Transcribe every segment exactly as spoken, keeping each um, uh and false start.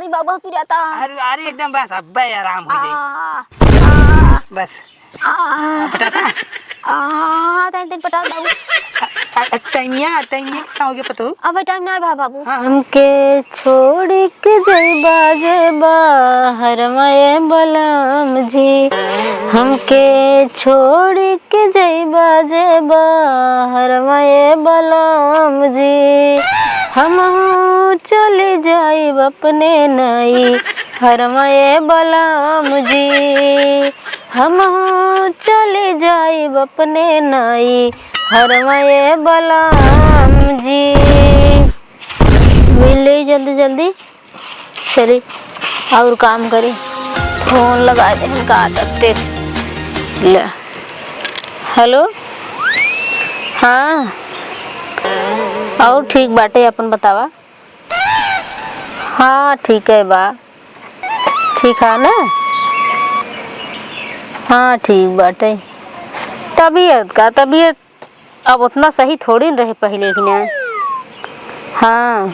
अरे बाबा, पिराता। अरे, अरे, एकदम बस, अब्बे आराम हो जाई। आ, आ, बस। आ, पटाता? आ, तनी, तनी पटा बाबू। आ, आ, टाइमिया, टाइमिया कितना हो गया पता हो? अबे टाइम ना बा बाबू। हाँ, हाँ। हमके छोड़ी के जइबा जे बहरवा ए बलम जी, हमके छोड़ी के जइबा जे बहरवा ए बलम जी, हमहू चली जाइब अपने नइहरवा ए बलम जी, हमहू चली जाइब अपने नइहरवा ए बलम जी। मिल ले जल्दी जल्दी। चली, और काम करी। फोन लगा दे, हम का करते। ले। हेलो। हाँ। और ठीक बाटे, अपन बतावा। हाँ, ठीक है बा। ठीक है ना? हाँ, ठीक बाटे। तबीयत का, तबीयत अब उतना सही थोड़ी न रहे पहिले की ना। हाँ,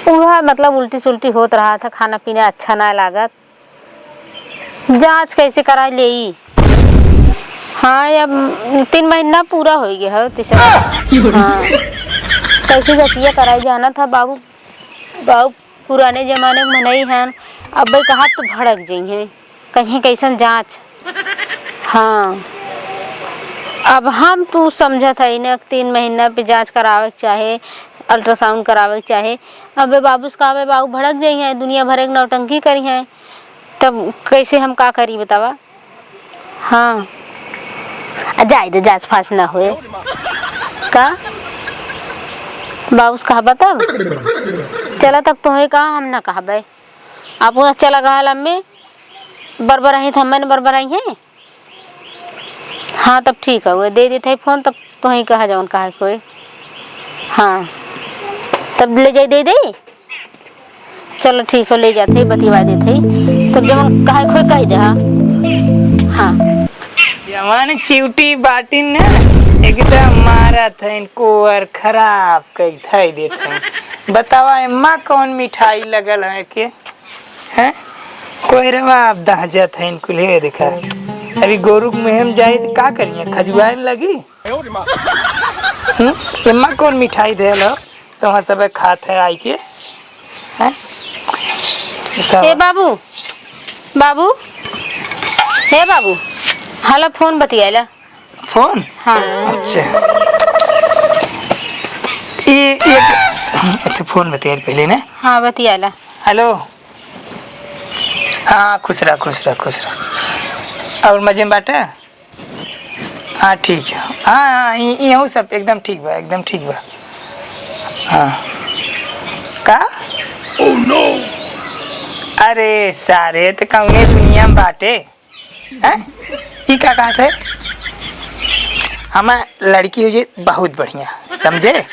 उहा मतलब उल्टी सुल्टी होत रहा था, खाना पीना अच्छा ना लागत। जाँच कैसे कराई लेई? हाँ, अब तीन महीना पूरा होइ गया है, तीसरा। हाँ, कैसे जचिया कराई जाना था बाबू, बाबू पुराने जमाने के मनई हन, अब्बे कहा तो भड़क जइहें, कहीं कैसन जाँच। हाँ, अब हम तू समझत हई ना, तीन महीना पे जाँच करावे के चाहे, अल्ट्रासाउंड करावे के चाहे। अबे बाबू से कहबे, बाबू भड़क जइहें, दुनिया भर एक नौटंकी करिहें, तब कैसे हम का करी बतावा? हाँ, आ जाए दे, जाँच फाँच ना होए। का? बाबू से कहबा तब? चला तब तोहे कहा, हम ना कहबे। आप उहाँ चला गहा लम्मे, बरबराई त हम्मे न बरबराई हैं। हाँ, तब ठीक है, वो दे देते हैं फोन, तब तोहे कहा जौन कहा कोई। हाँ, तब ले जाई दे दे। चलो ठीक हो, ले जाते ही, बतिया देते ही। तो जवन कहे खोए कह दे, हाँ। हाँ। जवन चिउटी बाटिन ना, एकदम मारत है इनको और खराब कई थाई देते हैं। बतावा, एम्मा कौन मिठाई लगल है के? हैं? कोहरवा अब दहजत है इनको, ले देखा। अभी गोरू के मुँह में जाई तो का करिए? खजुआए न लगी? हम्म? एम्मा कौन मिठाई देल हो? तो वहाँ सब खात है आई के। हैं? बतावा। ए बाबू, बाबू, हे बाबू, हाला फोन बतियाला। फोन? हाँ। अच्छा। ई एक, अच्छा, फोन बतियाल पहिले ना। हाँ, बतियाला। हेलो। हाँ, खुश रह, खुश रह, खुश रह। और मजे में बाटे? हाँ, ठीक है। हाँ, हाँ, इ-, इहू सब एकदम ठीक बा, एकदम ठीक बा। हाँ। का? Oh no! अरे सारे, त कौने दुनिया में बाटे? हैं? ई का कहत है? हमार लड़की हो जे बहुत बढ़िया, समझे?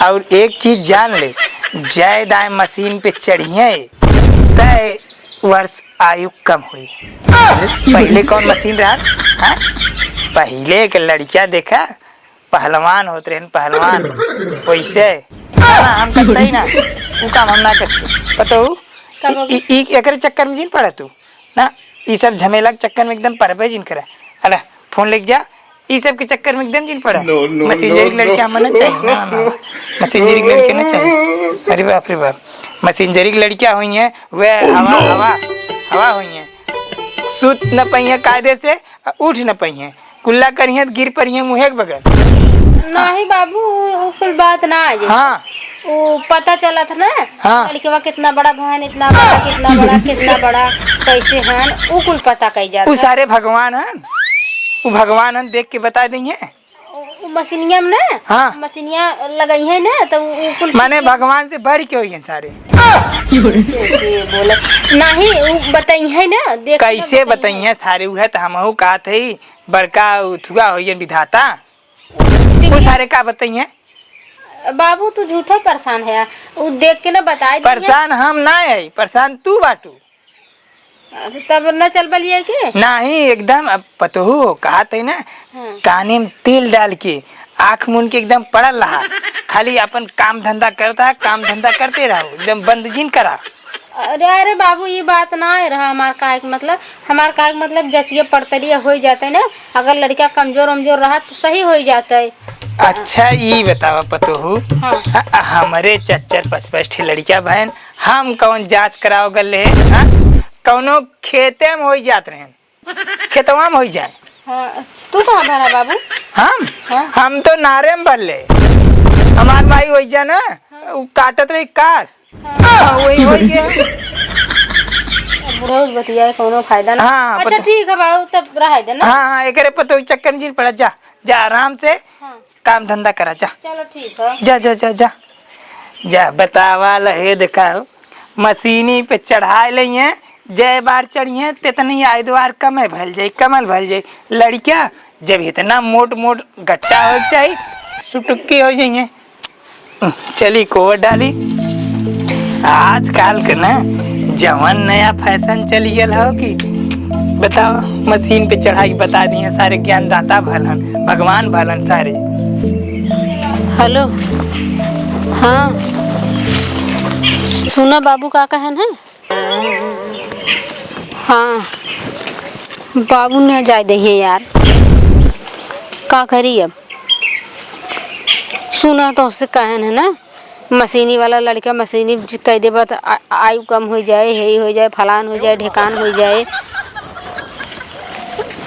और एक चीज जान ले, जय दाय मशीन पे चढ़िए, तय वर्ष आयु कम हुई। पहले कौन मशीन रहा? हैं? पहले के लड़किया देखा, पहलवान होत रहन, पहलवान। वैसे ना, हम करता ही ना, वो काम हम ना कर सके। पता हो, का ई, बाबू? ई, ई, एकरे चक्कर में जिन पड़ा तू ना, ई सब झमेला के चक्कर में एकदम परबे जिन करा। अला, फोन लेके जा, ई सब के चक्कर में एकदम जिन पड़ा। No, no, मैसेंजर की no, लड़कियां no। हमें ना चाहिए, ना, ना, मैसेंजर की लड़कियां ना चाहिए। अरे बाप रे बाप, मैसेंजर की लड़कियां हुई हैं, वह Oh, हवा, no। हवा, हवा हुई हैं, सुत न पइहें कायदे से, आ उठ न पइहें, कुल्ला करिहें त गिर परिहें मुँहे के बगल। नहीं बाबू, उ कुल बात ना आ जाए। हाँ। उ पता चलत ना, हाँ। लड़कवा कितना बड़ा भन, इतना बड़ा, कितना बड़ा, कितना बड़ा, कैसे हन, उ कुल पता कई जात उ है। सारे भगवान हन, उ भगवान हन, देख के बता देइहें। उ, उ मशीनिया में ना, हाँ। मशीनिया लगई है ना, तो उ, उ कुल माने चीजें भगवान से बढ़ के होई हैं सारे। बोला। नहीं, उ बताई है ना, देख के कैसे बताई बताई हैं। हैं सारे? उहे तो हमहू कहत हई, बड़का उथुआ होइहन विधाता। ठीक वो है। सारे का बताई हैं? बाबू, तू झूठा परेशान है, उ देख के ना बताई दी है। परेशान हम ना है, परेशान तू बाटू। तब न चल बलिए के? नहीं, एकदम, अब पतोहू हो, कहत है ना, हाँ। काने में तेल डाल के, आँख मून के एकदम पड़ल रहा, खाली अपन काम धंधा करता है, काम धंधा करते रहो, एकदम बंद जिन करा। अरे, अरे बाबू, ई बात नाहीं रहा हमार कहे के मतलब। हमार कहे के मतलब जचिए पड़तरिया होइ जाते ना, अगर लड़िका कमजोर उमजोर रहा तो सही होइ जाते। अच्छा, ई बतावा पतोहू, हाँ। ह-, हमरे चच्चर पचपच ठे लड़िका भएन, हम कौन जाँच कराव गल रहे, हाँ? कौनो खेते में होइ जात रहेन। खेतवा में होइ जाए। हाँ, तू कहाँ भरा बाबू? हम? हाँ। हम तो नारे में भरले। हमार माई होइ जा ना, हाँ। उ काटत रही कास। हाँ। हाँ, वही होइ गया। अब बुढ़ऊ बतिया है, कौनो फायदा ना। हाँ, हाँ, अच्छा, पता ठीक है बाबू, तब रह दे ना। हाँ, हाँ, एकरे पर तो चक्कर में जिन पड़ा, जा, जा आराम से। हाँ। काम धंधा करा, जा। चलो ठीक है। जा, जा, जा, जा। जा, बतावा लहे देखा हो। मसीनी पे चढ़ाए लइहें, जय बार चढ़िहें, तेतनी आय द्वार कमे भल जाई, कमल भल जाई। लड़िका जब इतना मोट मोट गट्टा होइ जाई, सुटुक्की होइ जाइहें। चली कोवर डाली। आजकल के ना जवन नया फैशन चली गल हो कि बताओ, मसीन पे चढ़ाई बता दिए सारे ज्ञानदाता भलन, भगवान भलन सारे। हेलो, हाँ, सुना बाबू का कहन है? हाँ, बाबू न जाए दे है यार, का करी अब? सुना तो उससे कहन है ना, मसीनी वाला लड़िका मसीनी ज-, कह देबा त आ-, आयु कम होइ जाए, हेई होइ जाए, फलान होइ जाए, ढेकान होइ जाए।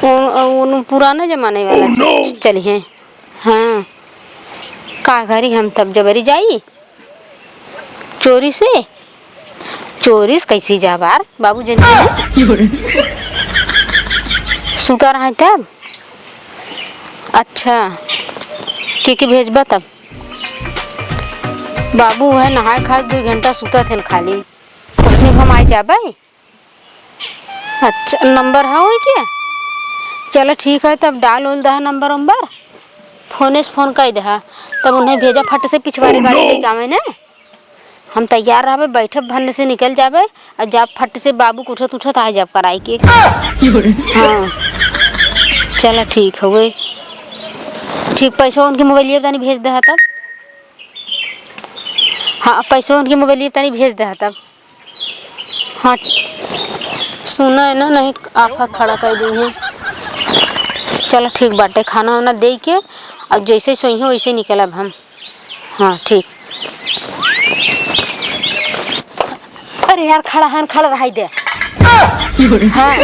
उन, उन पुराने जमाने वाला च-, च-, चलिहें। हाँ, का करी हम तब जबरी जाई? चोरी से? चोरी से कैसी जाबार? बाबू जन सुता रहा तब? अच्छा, के के भेजबा तब? बाबू है नहाए खाए दुइ घंटा सुतत हन खाली, ओतने में हम आइ जाबै। अच्छा, नंबर है वही के? चलो ठीक है, तब डाल उल दहा नंबर उम्बर, फोने से फोन कइ दहा, तब उन्हें भेजा फट से पिछवारे गाड़ी लेके आवे ने। हम तैयार रहबे, बैठब भन्ने से निकल जाबे, और जाब फट से बाबू के उठत उठत आ जाब कराई के। हाँ, चला ठीक हवे। ठीक, पैसा उनके मोबाइलिया तनी भेज दहा तब। हाँ, पैसा उनके मोबाइलिया तनी भेज दहा तब। हाँ, सुना है ना, नहीं आफत खड़ा कर दी है। चला ठीक बाटे, खाना वाना दे के अब जैसे सोई हो वैसे निकलब हम। हाँ, ठीक। अरे यार, खड़ा हन, खड़ा रहाई दे। हाँ।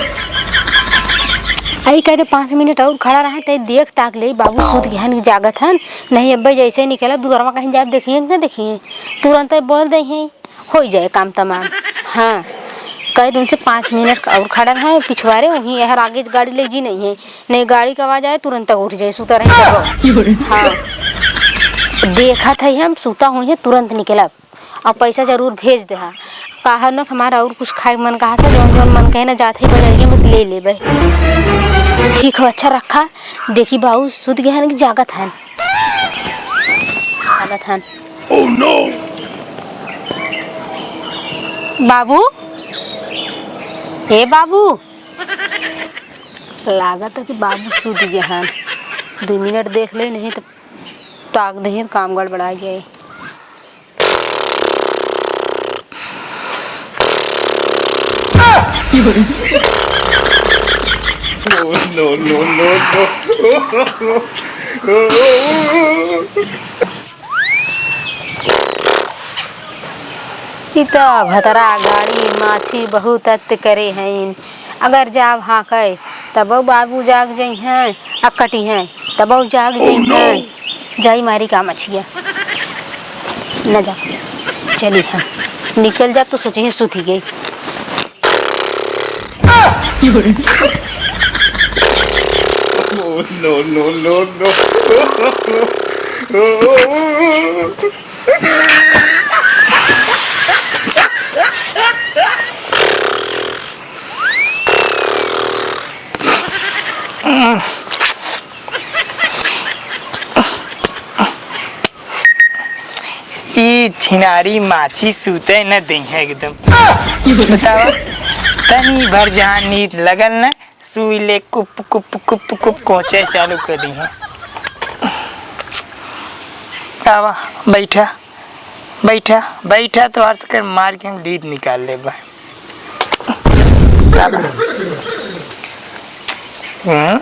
आई कह दे, पाँच मिनट और खड़ा रहे, ते देख ताक ले, बाबू सूत गए हन, जागत हन। नहीं, अब्बे जैसे ही निकलब, दुआरवा कहीं जाब, देखिए कि ना देखिए, तुरंत बोल दे हैं, हो जाए काम तमाम। हाँ, कह दे उनसे, पाँच मिनट और खड़ा रहे, पिछवारे वहीं, यार आगे गाड़ी ले जी नहीं है, नहीं गाड़ी का आवाज आए, तुरंत उठ जाए, सुता रहे तब। हाँ, देखत है हम, सुता हुई है, तुरंत निकलब। और पैसा जरूर भेज दे हा। कहा न हमारा और कुछ खाए के मन कहा था, जौन जौन मन कहे ना, जात है बजरिया में ले लेबे। ठीक हो, अच्छा रखा। देखी बाबू सुत गए हैं कि जागत हैं? जागत हैं। Oh no! बाबू, ए बाबू, लागत है कि बाबू सुत गए हैं। दो मिनट देख ले, नहीं तो ताक दही काम गड़बड़ा जाए। No, no, no, no, no। ई त भतरा गाड़ी माछी बहुत अत्त करे हैं। अगर जाब हाँकै, तबौ बाबू जाग जइहैं, आ कटिहैं, तबौ जाग जइहैं। जाई मारी का मछिया। न जा, चली हम। निकल जा तो सोचिहैं सुती गई। No, no, no, no। ई छिनारी माछी सूते न देइहैं एकदम। बतावा, तनी भर जहाँ नींद लगल न, सुई ले कुप, कुप, कुप, कुप कोचे चालू कर दिहे। आवा, बैठा। बैठा, बैठा, तोहार से कर मार के हम डीद निकाल लेब। हम्म?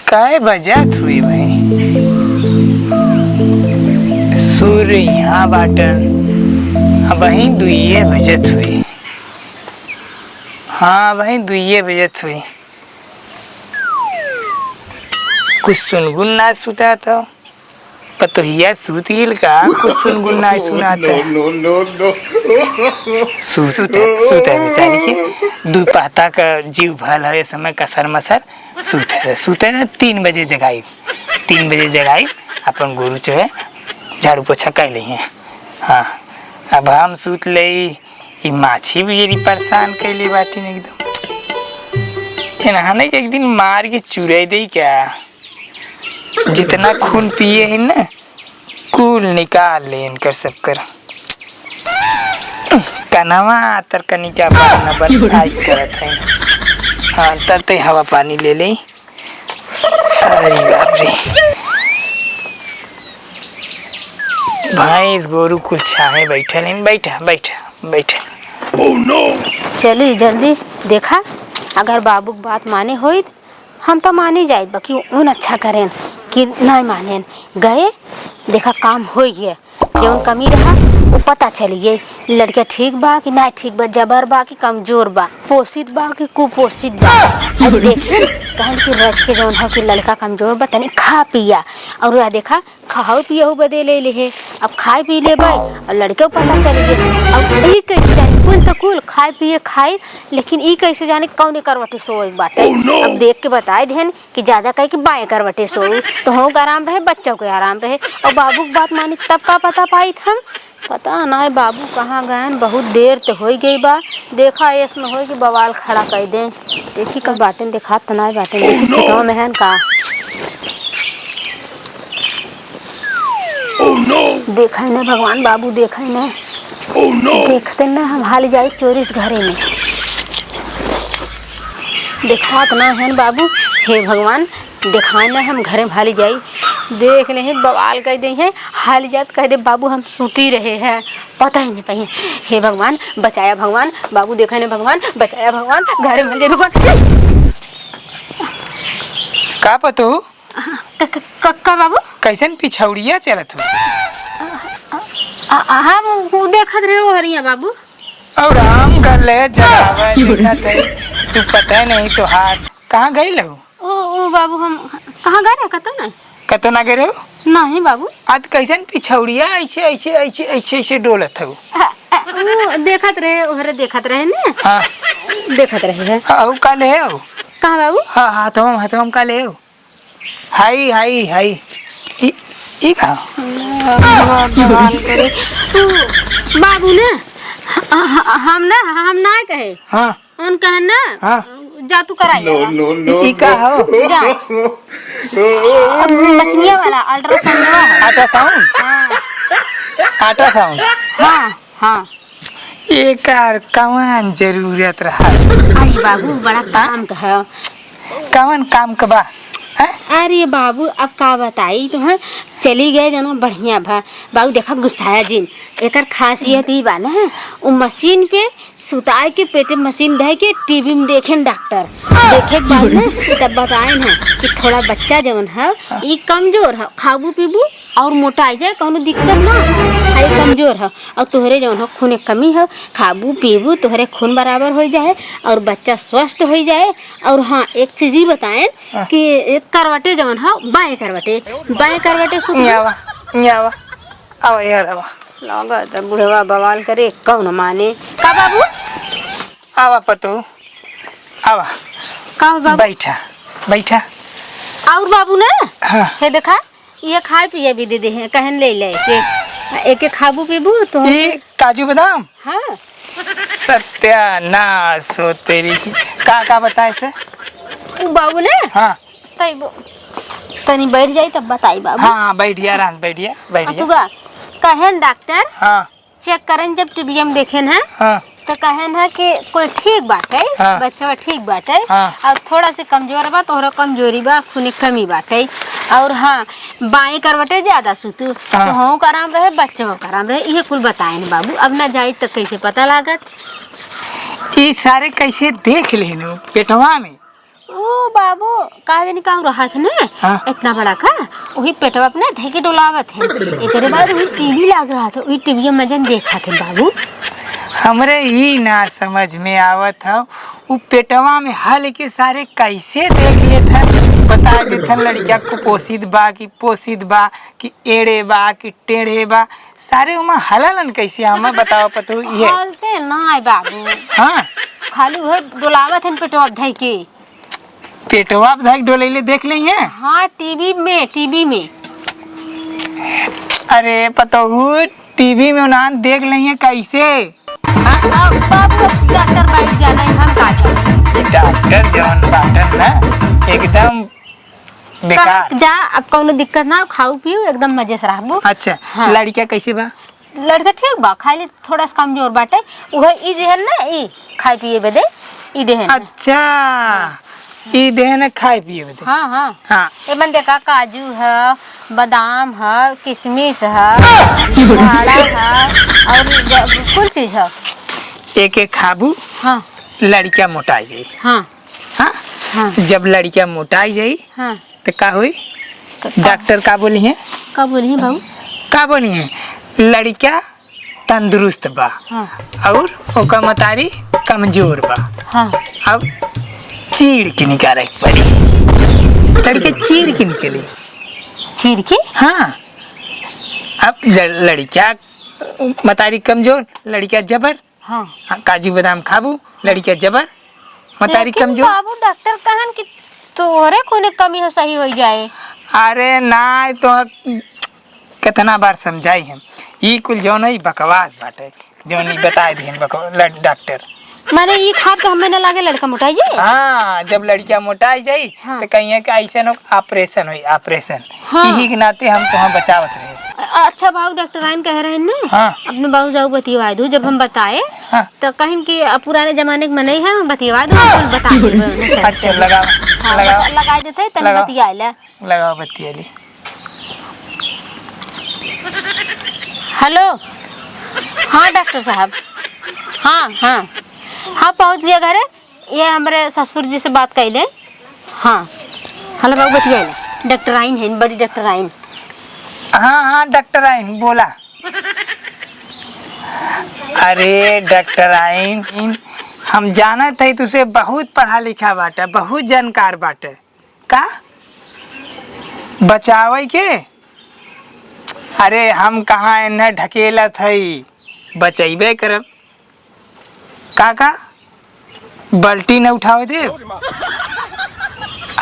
काय बजत हुई भाई? सूर्य यहाँ बाटन, अबहीं दुइये बजत हुई। हाँ, अबहीं दुइये बजत हुई। कुछ सुनगुन ना सुता तो। पतोहिया सूत गइल का? कुछ सुनगुन नाई सुनात है। No, no, no, no। सू-, सूत है, सूत है बेचारी के। दुपहता का जीव भल है, समय कसर मसर। सूत है, सूत है, तीन बजे जगाई। तीन बजे जगाई, अपन गोरू जो है, झाड़ू पोछा कर ली है। हाँ, अब हम सूत ले, ई माछी भी परेशान कैले बाटी एकदम। इन्हाने के एक दिन मार के चुराई दे क्या? जितना खून पिए हैं ना, कुल निकाल ले इनकर सबकर। कनवा तर कनिका बन बन आई करत है। हाँ, तब ते हवा पानी ले ले। अरे बाप रे, भैंस गोरू कुल छाहे बैठल हैं। बैठा, बैठा, बैठा। चली जल्दी देखा, अगर बाबू के बात माने होइत हम तो मानी जाइत, बाकी उन अच्छा करेन कि नहीं मानेन। गए, देखा काम होइ गए, जौन कमी रहा वो पता चली गई। लड़का ठीक बा कि नहीं ठीक बा, जबर बा कि कमजोर बा, पोषित बा कि कुपोषित बा। अब देखे कहन कि रच के जौन हो कि लड़का कमजोर बा, तनी खा पिया। और वह देखा खाओ पियहू बदे ले ले है। अब खाए पी लेबै और लड़के को पता चल गया। अब ई कैसे जाने कौन सा कुल खाए पिए खाए, लेकिन ई कैसे जाने कौन करवटे सोए बाटे। Oh, no! अब देख के बताए देहन कि ज्यादा कहे कि बाएं करवटे सोए, तो हो आराम रहे, बच्चों के आराम रहे, और बाबू की बात मानी तब का पता पाई हम। पता ना है बाबू कहाँ गए हैं, बहुत देर तो हो गई बा। देखा ऐस न हो कि बवाल खड़ा कर दें। देखी कब बाटें, देखा तो ना बाटें, देखी खेतवा में हैं का। देखा है ना भगवान, बाबू देखा है ना। देखते ना हम हाल जाई चोरी से घरे में। देखात ना है बाबू, हे भगवान, देखाए ना हम घरे में हाली जाई। देख नहीं बवाल कह दे हैं, हाली जात कह दे बाबू हम सूती रहे हैं, पता ही नहीं पाई। हे भगवान बचाया भगवान, बाबू देखा नहीं भगवान, बचाया भगवान, घरे में हाली जाई भगवान। का पतोहू? क-, क-, क-, का बाबू? कैसन पिछौड़िया चलत हो? आ, आ, हम वो देखत रहे ओहरिया बाबू। और हम कर ले जगावे देखत है, तू पता नहीं तो हाथ कहाँ गई लहू? ओ, ओ बाबू हम कहाँ गए रहे कतो नहीं। कतो ना गए रहो? नहीं बाबू। आज कैसन पिछौड़िया ऐसे, ऐसे, ऐसे, ऐसे, ऐसे डोलत हो? आ, आ, वो देखत रहे, ओहरे देखत रहे ना। हाँ। देखत रहे है। हाँ, वो का ले हो? कहाँ बाबू? हाँ, हाथवा में, हाथवा में का ले हो? Hi, hi, hi. ई, ई का? भगवान करे। तू बाबू ना, ह-, ह-, हम ना, हम ना कहे। हाँ। उन कहे ना, हाँ। जा तू कराई। No, no, no, ई, ई का हो? जा। अब मशीनिया वाला ultrasound वाला। Ultrasound? हाँ। Ultrasound? हाँ, हाँ। एकर कवन जरूरत रहा? अरे बाबू, बड़ा काम का है। कवन काम का बा? हैं? अरे बाबू, अब का बताई तुम्हें, चली गए जना बढ़िया भा। बाबू देखा गुस्साया जिन, एकर खासियत ई बा ना, उ मशीन पे सुताए के पेटे मशीन धए के टीवी में देखेन डॉक्टर। देखे के बाद ना तब बताएन है कि थोड़ा बच्चा जवन है ई कमजोर है, खाबू पीबू और मोटाई जाए, कौनो दिक्कत ना है, खाली कमजोर है। और तोहरे जौन हो खून एक कमी हो, खाबू पीबू तोहरे खून बराबर होइ जाए और बच्चा स्वस्थ होइ जाए। और हाँ, एक चीज ही बताएन हाँ। कि एक करवटे जौन हो, बाएं करवटे, बाएं करवटे सुत इहाँ आवा, इहाँ आवा, आवा यार आवा। लागत है बुढ़वा बवाल करे, कौन माने। का बाबू? आवा पतोहू, आवा। का हो बाबू? बैठा, बैठा। और बाबू ना, हाँ। हे देखा, ये खाए पिए भी दे दे हैं, कहन ले ले के। एक एक खाबू पीबू तो। ई काजू बादाम? हाँ। सत्यानाश हो तेरी की। का, का बताए से? उ बाबू ने? हाँ। तई बो-, तनी बैठ जाई तब बताई बाबू। हाँ, हाँ, बैठ गया, आराम से बैठ गया, बैठ आ, गया। तू बा, कहन डॉक्टर? हाँ। चेक करेन जब टीवीएम देखेन है, हाँ। तो कहेन है कि कुल ठीक बाटे, हाँ। बच्चा ठीक बाटे, हाँ। और थोड़ा से कमजोर बा, तोहरा कमजोरी बा, खूने कमी बाटे। और हाँ, बाएं करवटे ज्यादा सुतू, हाँ। तो हूँ का आराम रहे, बच्चों का आराम रहे, इहे कुल बताए न बाबू। अब ना जाई त कैसे पता लागत? ई सारे कैसे देख लेनु पेटवा में? ओ बाबू, का जानी का रहत ने? हाँ। इतना बड़ा का, वही पेटवा अपना धइ के डोलावत है। एकरे बाद वही टीवी लाग रहत है, वही टीवी में जन देखत है बाबू। हमरे ई ना समझ में आवत हौ, उ पेटवा में हल के सारे कैसे देख लेत है? बता देत है लड़किया कुपोषित बा कि पोषित बा कि एड़े बा कि टेढ़े बा, सारे उमा हललन कैसे? हमें बताओ पतू ये। हलते ना है बाबू। हाँ। खाली वह डोलावत है पेटवा धइ के। पेटवा धइ के डोलैले देख लेइए। हाँ, टीवी में, टीवी में। अरे पतोहू, टीवी में उन्हान देख लेइए कैसे? अब बाबू, डॉक्टर बैठ जाना है, हम का जाने। डॉक्टर जौन बाटन ना, एकदम बेकार। जा, अब कौनो दिक्कत ना हो, खाऊ पीऊ, एकदम मजे से रहबू। अच्छा, हाँ। लड़किया कैसे बा? लड़का ठीक बा, खाली थोड़ा सा कमजोर बाटे। उहे ई देहन ना, ई खाए पिए बदे, ई देहन। अच्छा, ई देहन खाए पिए बदे। हाँ, हाँ। हाँ। एमन देखा, काजू है, बादाम है, किशमिश है, छोहाड़ा है, और ज-, कुल चीज है। एक एक खाबू, हाँ। लड़किया मोटा जाई। हाँ। हाँ? हाँ। जब लड़किया मोटा जाई, हाँ। तो का होई? तो का? डॉक्टर का बोली है? का बोली है बाबू? का बोली है? लड़का तंदुरुस्त बा, हाँ। और ओकर मतारी कमजोर बा। हाँ। अब चीर के निकाले के पड़ी। लड़के चीर के निकली। चीर के? हाँ। अब ल-, लड़का मतारी कमजोर, लड़का जबर। हाँ। हाँ, काजू बादाम खाबू, लड़किया जबर, मतारी लेकिन कमजोर। बाबू, डॉक्टर कहन कि तोरे कौने कमी हो, सही हो जाए। अरे ना, तो कितना बार समझाई हम, ई कुल जौन है, ई बकवास बाटे, जौन ई बताए दिहन बकवा-, ल-, डॉक्टर। माने ई खाब तो हमें ना लागे लड़का मोटाई जाए? हाँ, जब लड़किया मोटाई जाई, हाँ। तो कहिए कि ऐसे नो ऑपरेशन होई, ऑपरेशन। हाँ। यही के नाते हम तोहाँ बचावत रहे। अ-, अच्छा बाबू, डॉक्टराइन कह रहे हैं ना, हाँ। अपने बाबू जाऊ बतिया दू, जब हम बताए, हाँ। तो कहिन कि अब पुराने जमाने के मनई है, बतिया दू, हम कुल बता देबे, नशा अच्छा, से। लगाओ, हाँ, लगाओ। बता-, लगाई देते, तनी लगाओ। बतिया ले। लगाओ, बतिया ले। हेलो, हाँ डॉक्टर साहब, हाँ, हाँ, हाँ, पहुँच गया घरे। ये हमरे ससुर जी से बात कैले। हाँ, हेलो बाबू, बतियाइले। डॉक्टराइन है, बड़ी डॉक्टराइन। हाँ, हाँ, डॉक्टराइन, बोला। अरे डॉक्टराइन, हम जानत है तुसे बहुत पढ़ा लिखा बाटे, बहुत जानकार बाटे। का? बचावे के? अरे हम कहाँ एन्हे ढकेलत हई, बचैबे करब। का का? बल्टी न उठावे देब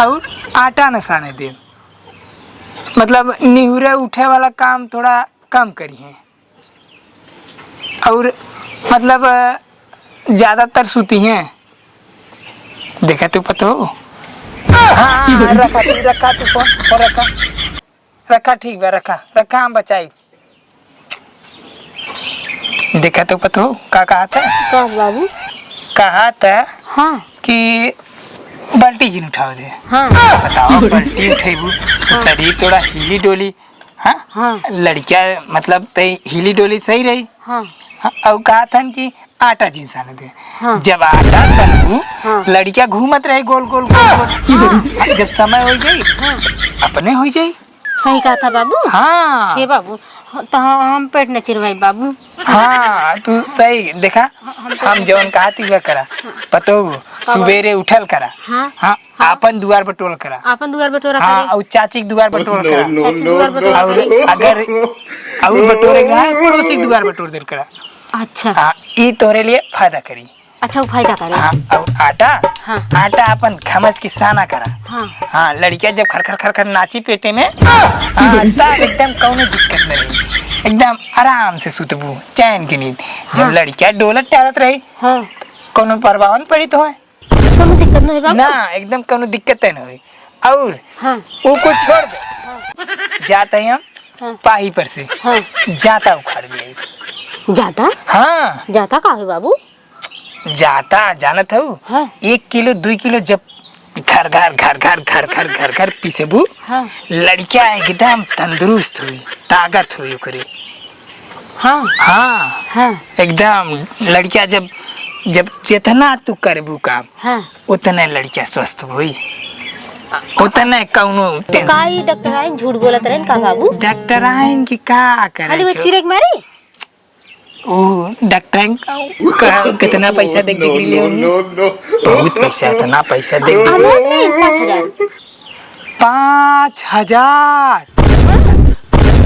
और आटा न साने देब। मतलब निहुरे उठे वाला काम थोड़ा कम करिहें। और मतलब ज्यादातर सुतिहें। देखा तू पतो? हाँ, हाँ, रखा तू, रखा तू फोन, फोन रखा। रखा, ठीक बा, रखा, रखा, हम बचाई। देखा तो पतो का कहा था? का बाबू? कहा था हाँ। कि बाल्टी जिन उठावे दे। हाँ। बताओ, बाल्टी उठेबू तो हाँ। शरीर थोड़ा हिली डोली, हाँ? हाँ। लड़किया मतलब तई हिली डोली सही रही। हाँ। हाँ, और कहा था कि आटा जिन साने दे। हाँ। जब आटा सनबू, हाँ। लड़किया घूमत रहे गोल, गोल, गोल, गोल। हाँ। जब समय हो जाई, हाँ। अपने हो जाई। सही कहा था बाबू। हाँ। हे बाबू, तो हम, हम पेट न चिरवाई बाबू। हाँ, तू सही देखा, हम हम जवन कहा थी वह करा। पतो, सुबेरे उठल करा। हाँ। हाँ, हाँ। आपन दुआर बटोल करा। आपन दुआर बटोरा हाँ, करे। और चाची के दुआर बटोल करा। चाची के दुआर बटोरा और करे। अगर और बटोरे के रहा, पड़ोसी के दुआर बटोर देल करा। अच्छा। हाँ, ई तोहरे लिए फायदा करी। अच्छा, उ फायदा करे। हाँ, और आटा, हाँ। आटा अपन घमस के साना करा। हाँ। हाँ, लड़किया जब खर खर खर खर नाची पेटे में, हाँ, तब एकदम कौनो दिक्कत न रही, एकदम आराम से सुतबू, चैन के नींद। जब हाँ। लड़किया डोलत टहलत रही, हाँ। कौनो परवाह न पड़ी तो है। कौनो दिक्कत नहीं बाबू? ना, एकदम कौनो दिक्कत न होई। और हाँ। वो कुछ छोड़ दे, हाँ। जाते ही हम हाँ। पाही पर से हाँ। जाता उखाड़ ले। जाता? हाँ। जाता का है बाबू? जाता जानत हऊ? हाँ। एक किलो, दुई किलो जब घर घर घर घर घर घर घर घर पीसेबू, हाँ। लड़किया एकदम तंदुरुस्त हुई, ताकत हुई ओकरे। हाँ। हाँ। हाँ। एकदम लड़किया जब, जब जितना तू करबू काम, हाँ। उतने लड़किया स्वस्थ हुई, उतने कौनो तो tension। का ई डॉक्टराइन झूठ बोलत रहेन का बाबू? डॉक्टराइन की का करे खाली वो छो? चिरेक मारी? ओ डॉक्टर का कितना पैसा दे के गिरले होइए? बहुत पैसा, इतना पैसा दे के गिरले। हमार नहीं, पाँच हजार। पाँच हजार?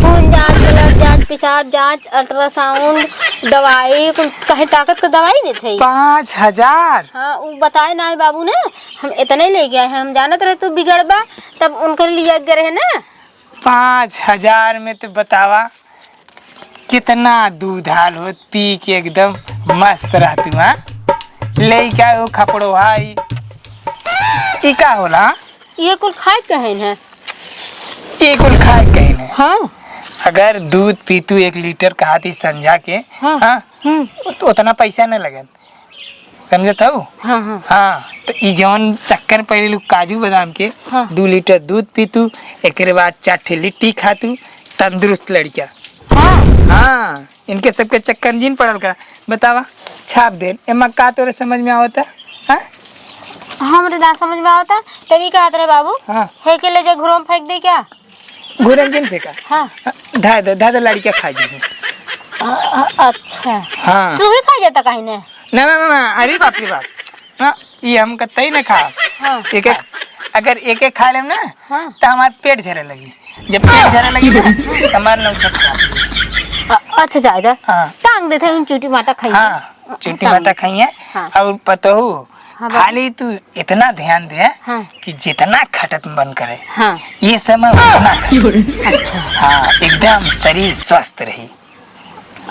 खून जांच, blood जांच, पेशाब जांच, ultrasound, दवाई, कुल कहीं ताकत का दवाई देत है। पाँच हजार? हाँ, उ बताए ना है बाबू ना, हम इतने ले गए हैं, हम जानत रहे तू बिगड़बा, तब उनकर लिया गए रहे ना। पाँच हजार में तो बतावा, कितना दूध हाल होत, पी के एकदम मस्त रहतू, हाँ? लइका हो खपड़ो हाई, ई का होला? ये कुल खाए कहेन है। ये कुल खाए कहेन है। हाँ। अगर दूध पीतू एक लीटर कहाती संझा के, हाँ। हाँ? हम्म। तो उतना पैसा न लगत। समझत हऊ? हाँ, हाँ। हाँ, तो ई जौन चक्कर पड़े लू काजू बादाम के, हाँ। दू लीटर दूध पीतू, एकरे बाद चार ठे लिट्टी खातू, तंदुरुस्त लड़किया। हाँ। हाँ, इनके सबके चक्कर में जिन पड़ल करा। बतावा, छाप देन, एमा का तोरे समझ में आवता? हाँ? हमरे ना समझ में आवता, तभी कहत रहे बाबू, हाँ। है के ले जा घुरवा में फेंक दे क्या? घुरंगिन फेंका। हाँ। धाय दे, धाय दे, लड़किया खा जी। अ-, अ-, अच्छा। हाँ। तू भी खा जाता कहीं ने? ना, ना, ना, ना, अरे बाप रे बाप। ना, ये हम कतई न खा। हाँ। एक एक, अगर एक एक खा लेम ना, हाँ। तो हमार पेट झरे लगी। जब पेट झरे लगी ना, तो हमार नौछट खराब होई। अ-, अच्छा, जाए दे। हाँ। टांग देते हैं, चूटी माटा खाई। हाँ, चूटी टांग माटा दे। खाई है। हाँ। और पतोहू, हाँ, बाबू। खाली तू इतना ध्यान दे हाँ। कि जितना खटत मन करे, हाँ। ये समय उतना खटे। अच्छा। हाँ, एकदम शरीर स्वस्थ रही।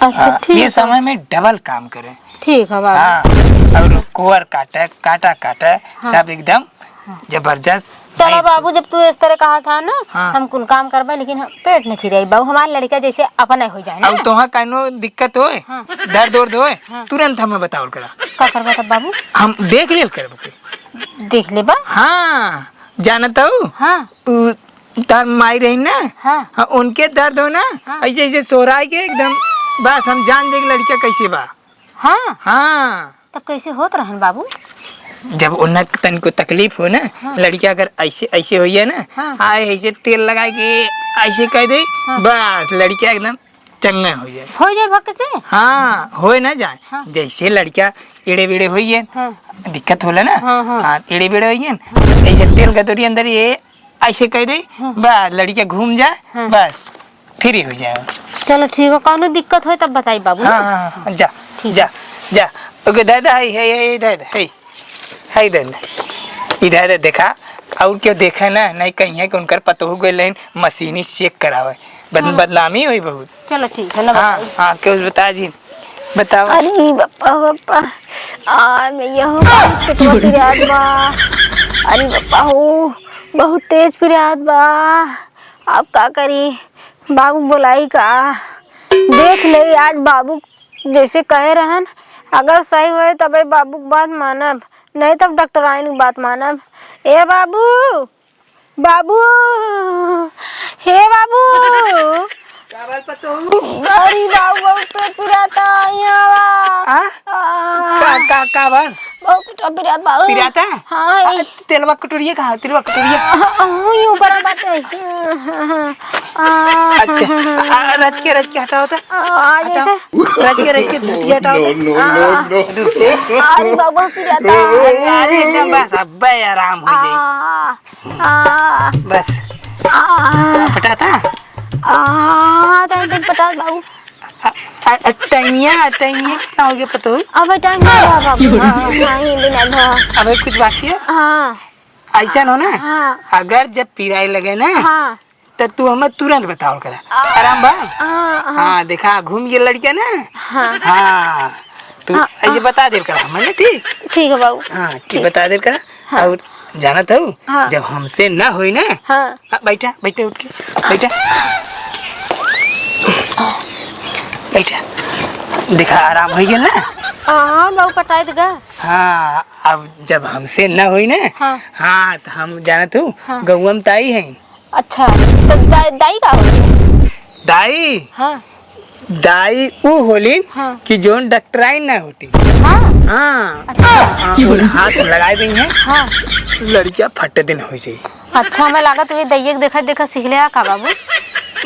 अच्छा, हाँ, ठीक ये है। समय में डबल काम करे। ठीक है बाबू। हाँ, और कोर काटे, काटा काटे, हाँ। सब एकदम हाँ। जबरदस्त। चलो भैंस को। बाबू, जब तू इस तरह कहा था ना, हाँ। हम कुल काम करबे, लेकिन हम पेट न चिराई बाबू, हमार लड़का जैसे अपने हो जाए ना। अब तोहा कौनो दिक्कत होए, हाँ। दर्द उर्द होए, हाँ। तुरंत हमें बतावल करा। का करबा तब बाबू? हम देख लेल करब ओके। देख लेबा? हाँ, जानत हऊ? हाँ। उ तार माई रही ना? हाँ। हाँ, उनके दर्द हो ना? हाँ। ऐसे, ऐसे सोराई के एकदम, बस हम जान जाए कि लड़का कैसे बा। हाँ। हाँ। तब कैसे होत रहन बाबू? जब उन्हें तनिको तकलीफ हो ना, हाँ। लड़का अगर ऐसे, ऐसे होइए ना, हाँ। आए ऐसे तेल लगा के ऐसे कह दे, हाँ। बस लड़का एकदम चंगा हो जाए। हो जाए भक से? हाँ, होए ना जाए। हाँ। जैसे लड़का एड़े बेड़े होइए, हाँ। दिक्कत होला ना? हाँ, हाँ। हाँ, एड़े बेड़े होइए, ऐसे तेल गदोरी अंदर ये ऐसे कह दे, हाँ। बस लड़का घूम जाए, हाँ। बस फ्री हो जाए। चलो ठीक है, कौनो दिक्कत होए तब बताई बाबू। हाँ, हाँ, हाँ, जा, ठीक। जा, जा। ओके, दादा, है, है, है, दादा, है। है दादा। इधर देखा, और क्यों देखा ना, नहीं कहीं है कि उनकर पतोहू गए लेन मशीनी चेक करावे। बद-, हाँ। बदनामी हुई बहुत। चलो ठीक है ना, हाँ, बताई। हाँ, क्यों बता जी, बताओ। अरे बप्पा, बप्पा, आ, मैं यहो बहुत पेटवा पिरात बा। अरे बप्पा हो, बहुत तेज पिरात बा। अब का करी, बाबू बोलाई का? देख ले आज बाबू जैसे कहे रहन, अगर सही होए तबे बाबू के बात मानब, नहीं तब डॉक्टराइन के बात मानब। ए बाबू, बाबू, हे बाबू। का बात पतोहू? अरे बाबू, बहुत पेट पिराता, यहाँ आवा। आ? आ। का, का, का बात? बहुत पेट पिरात बाबू। पिराता? हाँ, आ, ई। तेलवा कटोरिया कहाँ? तेलवा कटोरिया? आ, आ, वही ऊपर बाटे। आ, अच्छा, आ, रच के, रच के हटाओ तो। आ, आ, हटाओ। जैसे रच के, रच के धोती हटाओ तो। No, no, no, no। रुक से। अरे बाबू, पिराता। अरे, अरे, एकदम बस, अब्बे आराम हो जाई। आ, आ, बस। आ, पटाता? आ, तो एकदम पटात बाबू। आ, आ, आ, टाइमिया, टाइमिया कितना हो गया पता हो? अबे टाइम नहीं हुआ बाबू। हाँ, हाँ। नहीं, बिना धोआ। अबे कुछ बाकी है? हाँ। ऐसा हो ना? हाँ। अगर जब पिराए लगे ना, हाँ। तो तू हमें तुरंत बतावल करा। आ, आराम बा? हाँ, हाँ। हाँ, देखा, घूम गया लड़का ना? हाँ। हाँ, तू हाँ, ऐसे हाँ। बता देल करा हमें ना, ठीक? ठीक है बाबू। हाँ, ठीक, ठीक। बता देल करा। हाँ। और जानत हऊ, हाँ। जब हमसे ना होई ना, हाँ। आ, बैठा, बैठा, उठ के, बैठा। बैठा। देखा, आराम हो गया ना? हाँ, लव पटाई देगा। हाँ, अब जब हमसे न होई ना, हाँ। हाँ, तो हम जानत हूँ, हाँ। गौवा में ताई हैं। अच्छा, तो दा-, दाई का होली? दाई? हाँ। दाई ऊ होलिन हाँ। कि जौन डॉक्टराइन ना होती। हाँ। हाँ। अच्छा। हाँ, उन हाथ लगाए देई हैं। हाँ। लड़किया फट दिन हो जाई। अच्छा, हमें लागत हुई दाइये के देखत देखत सीख ले का बाबू?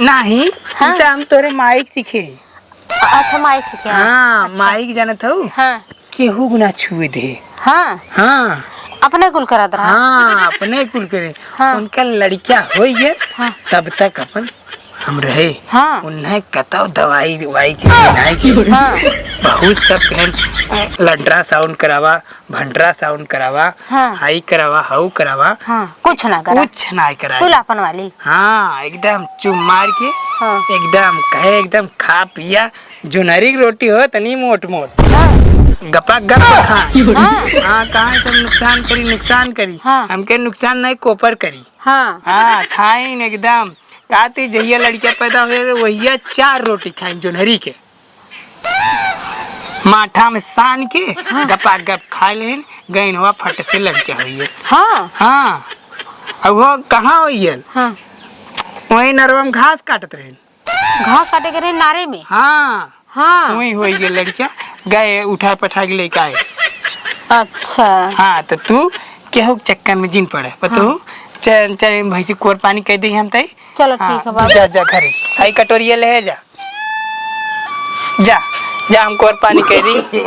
नहीं, हाँ। ई त हम तोरे माई के सीखे। अ-, अच्छा, माई के सीखे। हाँ, अच्छा। माई के जानत हऊ? हाँ। केहू गुना छुए दे। हाँ। हाँ। अपने कुल करत रहा। हाँ, अपने कुल करे। हाँ। उनका लड़किया होई गए, हाँ। तब तक अपन हम रहे। हाँ। उन्हें कतौ दवाई, दवाई के, नहीं के। हाँ। बहुत सब कहन, अ, ultrasound करावा, भंट्रासाउंड करावा, हाँ। हाई करावा, हाउ करावा। हाँ, कुछ ना करा। कुछ ना कराई। कुल आपन वाली। हाँ, एकदम चुप मार के, हाँ। एकदम कहे, एकदम खा पिया, जुनरी की रोटी हो तनी मोट मोट। हाँ। गपा गप खा। हाँ। हाँ, कहाँ सब नुकसान करी, नुकसान करी। हाँ। हमके नुकसान नहीं, कोपर करी। हाँ। हाँ, खाइन एकदम। काती जहिया लड़किया पैदा हुए, वहिया चार रोटी खाइन जुनरी के। माठा में सान के हाँ। गपा गप खा लेन, गैनवा फट से लड़किया होइए। हाँ। हाँ। अब वो कहाँ होइए? हाँ। वहीं नरवा में घास काटत रहेन। घास काटे के रहे नारे में? हाँ। हाँ। वहीं होइए लड़किया, गए उठा पठा के लेके आए। अच्छा। हाँ, तो तू केहू के चक्कर में जिन पड़े, पर तू हाँ। चैन, चैन भैंसी कोर पानी कह दे हम तई। चलो, हाँ, ठीक है बाबू। जा, जा घरे। आई कटोरिया ले जा। जा, जा, हम कोर पानी कह दी।